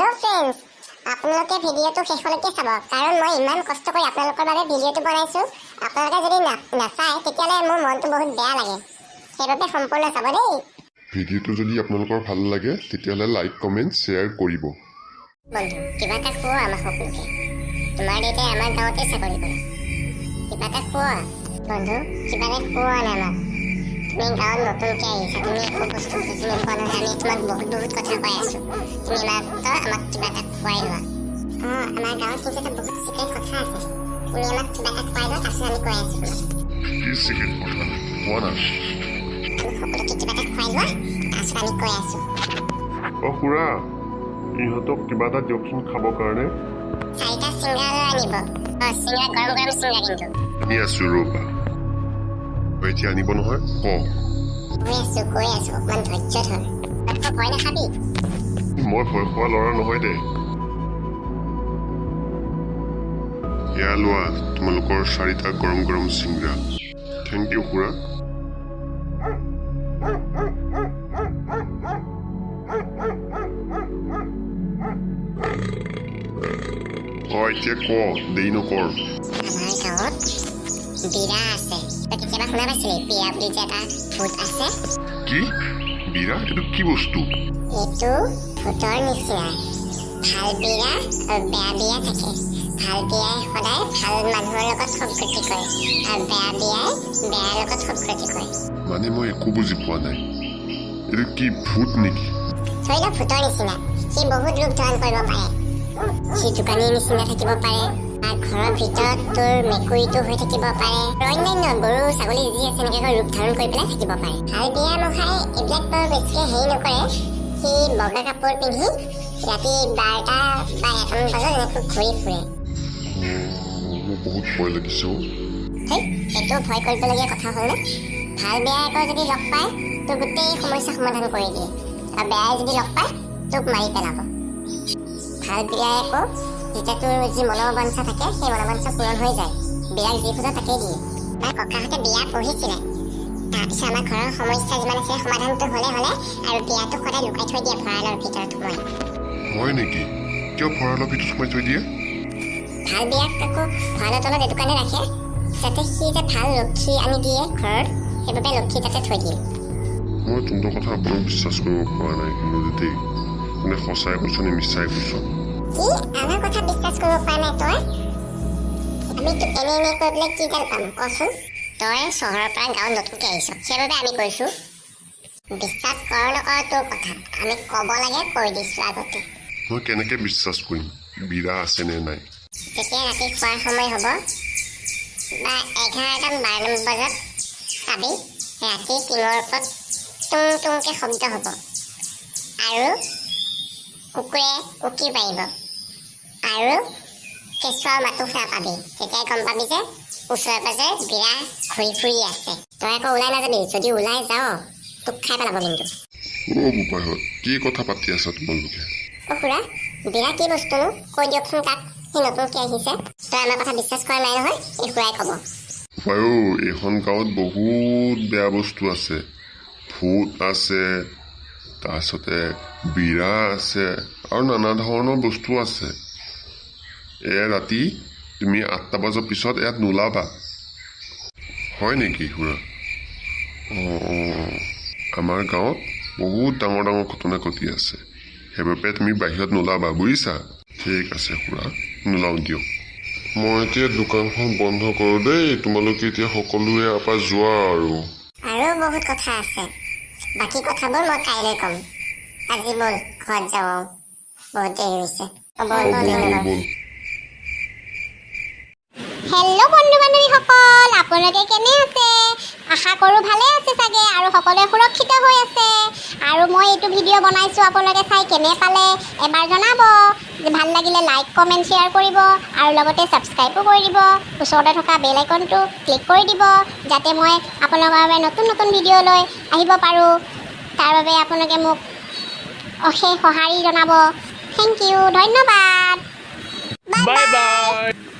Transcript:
Hello' friends, আপোনালোকে ভিডিঅ'টো শেষলৈকে চাব, কাৰণ মই ইমান কষ্ট কৰি আপোনালোকৰ বাবে ভিডিঅ'টো বনাইছোঁ। আপোনালোকে যদি নাচায়, তেতিয়াহ'লে মোৰ মনটো বহুত বেয়া লাগে। সেইবাবে সম্পূৰ্ণ চাব দেই। ভিডিঅ'টো যদি আপোনালোকৰ ভাল লাগে, তেতিয়াহ'লে লাইক, কমেণ্ট, শ্বেয়াৰ কৰিব। বন্ধু, কিবা এটা খোৱা আমাক সকলোকে। তোমাৰ দেউতাই আমাৰ গাঁৱতে চাকৰি কৰে। কিবা এটা খোৱা বন্ধু, কিবা এটা খোৱা না আমাক। তুমি গাঁৱত নতুনকৈ আহিছা, তুমি একো বস্তু বুজি নোপোৱা নহয়। আমি তোমাক বহুত বহুত কথা কৈ আছো, তুমি মাত্ৰ আমাক কিবা এটা খুৱাই লোৱা। অঁ, আমাৰ গাঁৱত কিন্তু এটা বহুত চিক্ৰেট কথা আছে। তুমি আমাক কিবা এটা খুৱাই লোৱা, তাৰপিছত আমি কৈ আছো তোমাক। কি চিক্ৰেট কথা? কোৱা না। তুমি সকলোকে কিবা এটা খুৱাই লোৱা, তাৰপিছত আমি কৈ আছো। অ খুৰা, ইহঁতক কিবা এটা দিয়কচোন খাবৰ কাৰণে। চাৰিটা চিংৰা লৈ আনিব। অঁ, চিংৰা, গৰম গৰম চিংৰা কিন্তু। আনি আছো, ৰ'বা। এতিয়া আনিব নহয়, ক। কৈ আছো, কৈ আছো, অকণমান ধৈৰ্য ধৰ। তই ভয় নাখাবি। মই ভয় খোৱা ল'ৰা নহয় দে। এয়া লোৱা তোমালোকৰ চাৰিটা গৰম গৰম চিংৰা। Thank U খুৰা। অ, এতিয়া ক, দেৰি নকৰ। আমাৰ গাঁৱত বিৰা আছে। তই কেতিয়াবা শুনা পাইছিলি, বিৰা বুলি যে এটা ভূত আছে? কি বিৰা? এইটো কি বস্তু? এইটো ভূতৰ নিচিনা। ভাল বিৰা আৰু বেয়া বিৰা থাকে। ভাল বিৰাই সদায় ভাল মানুহৰ লগত সংগতি কৰে আৰু বেয়া বিৰাই বেয়াৰ লগত সংগতি কৰে। মানে মই একো বুজি পোৱা নাই। এইটো কি ভূত নেকি? ধৰি লওক ভূতৰ নিচিনা। সি বহুত ৰূপ ধাৰণ কৰিব পাৰে। সি দোকানীৰ নিচিনা থাকিব পাৰে বা ঘৰৰ ভিতৰত তোৰ মেকুৰীটো হৈ থাকিব পাৰে আৰু অন্যান্য গৰু, ছাগলী যি আছে, এনেকৈ ৰূপ ধাৰণ কৰি পেলাই থাকিব পাৰে। ভাল বিয়া মখাই এইবিলাক বাৰু বেছিকৈ হেৰি নকৰে। সি বগা কাপোৰ পিন্ধি ৰাতি 12টা বা 1টামান বজাত এনেকৈ ঘূৰি ফুৰে। মোৰ বহুত ভয় লাগিছে অ'। হেই, সেইটো ভয় কৰিবলগীয়া কথা হ'লনে? ভাল বেয়াই আকৌ যদি লগ পায়, তোৰ গোটেই সমস্যা সমাধান কৰি দিয়ে আৰু বেয়াই যদি লগ পায়, তোক মাৰি পেলাব। ভাল বিয়াই আকৌ যেতিয়া তোৰ যি মনোবাঞ্ছা থাকে, সেই মনোবাঞ্ছা পূৰণ হৈ যায়। বিয়াক যি খোজা তাকেই দিয়ে। আমাৰ ককাহঁতে বিয়া পঢ়িছিলে। তাৰপিছত আমাৰ ঘৰৰ সমস্যা যিমান আছিলে, সমাধানটো হ'লে হ'লে আৰু বিয়াটো সদায় লুকাই থৈ দিয়ে ভঁৰালৰ ভিতৰত সোমাই। হয় নেকি? কিয় ভঁৰালৰ ভিতৰত সোমাই থৈ দিয়ে? ভাল বিয়াক আকৌ ভঁৰালৰ তলত এইটো কাৰণে ৰাখে যাতে সি যে ভাল লক্ষী আনি দিয়ে ঘৰত, সেইবাবে লক্ষী তাতে থৈ দিয়ে। মই তোহঁতৰ কথা অকণো বিশ্বাস কৰিব পৰা নাই কিন্তু দেই। মানে সঁচাই কৈছ নে মিছাই কৈছ? কি? আমাৰ কথা বিশ্বাস কৰিব পৰা নাই তই? আমি তোক এনে এনে কৈ পেলাই কি গাল পাম কচোন? তই চহৰৰ পৰা গাঁৱত নতুনকৈ আহিছ, সেইবাবে আমি কৈছোঁ। বিশ্বাস কৰ নকৰ তোৰ কথা, আমি ক'ব লাগে কৈ দিছোঁ আগতে। মই কেনেকৈ বিশ্বাস কৰিম বিৰা আছে নে নাই? যেতিয়া ৰাতি খোৱাৰ সময় হ'ব বা 11টামান 12মান বজাত চাবি, ৰাতি টিঙৰ ওপৰত টুং টুংকৈ শব্দ হ'ব আৰু কুকুৰে উকি পাৰিব আৰু কেঁচুৱাৰ মাতো শুনা পাবি। তেতিয়াই গম পাবি যে ওচৰে পাজৰে বিৰা ঘূৰি ফুৰি আছে। তই আকৌ ওলাই নাযাবি। যদি ওলাই যাৱ, তোক খাই পেলাব কিন্তু। অ' বোপাইহঁত, কি কথা পাতি আছা তোমালোকে? অ' খুৰা, বিৰা কি বস্তুনো কৈ দিয়কচোন তাক। সি নতুনকৈ আহিছে। তই আমাৰ কথা বিশ্বাস কৰা নাই নহয়, এই খুৰাই ক'ব। বোপাই অ', এইখন গাঁৱত বহুত বেয়া বস্তু আছে। ভূত আছে, তাৰপিছতে বিৰা আছে আৰু নানা ধৰণৰ বস্তু আছে। এয়া ৰাতি তুমি 8টা বজাৰ পিছত ইয়াত নোলাবা। হয় নেকি খুৰা? অঁ, আমাৰ গাঁৱত বহুত ডাঙৰ ডাঙৰ ঘটনা ঘটি আছে, সেইবাবে তুমি বাহিৰত নোলাবা, বুজিছা? ঠিক আছে খুৰা, নোলাওঁ দিয়ক। মই এতিয়া দোকানখন বন্ধ কৰোঁ দেই। তোমালোকে এতিয়া সকলোৱে ইয়াৰ পৰা যোৱা আৰু। আৰু বহুত কথা আছে। বাকী কথাবোৰ মই কাইলৈ ক'ম। আজি ব'ল, ঘৰত যাওঁ, বহুত দেৰি হৈছে। অ, ব'ল। অ, ব'ল। ব'ল ব'ল। ধন্যবাদ। ব'ল। হেল্ল' বন্ধু বান্ধৱীসকল, আপোনালোকে কেনে আছে? আশা কৰোঁ ভালে আছে চাগে আৰু সকলোৱে সুৰক্ষিত হৈ আছে। আৰু মই এইটো ভিডিঅ' বনাইছোঁ, আপোনালোকে চাই কেনে পালে এবাৰ জনাব। যে ভাল লাগিলে লাইক, কমেণ্ট, শ্বেয়াৰ কৰিব আৰু লগতে ছাবস্ক্ৰাইবো কৰি দিব। ওচৰতে থকা বেল আইকনটো ক্লিক কৰি দিব, যাতে মই আপোনালোকৰ বাবে নতুন নতুন ভিডিঅ' লৈ আহিব পাৰোঁ। তাৰ বাবে আপোনালোকে মোক অশেষ সঁহাৰি জনাব। Thank U, ধন্যবাদ। Bye bye.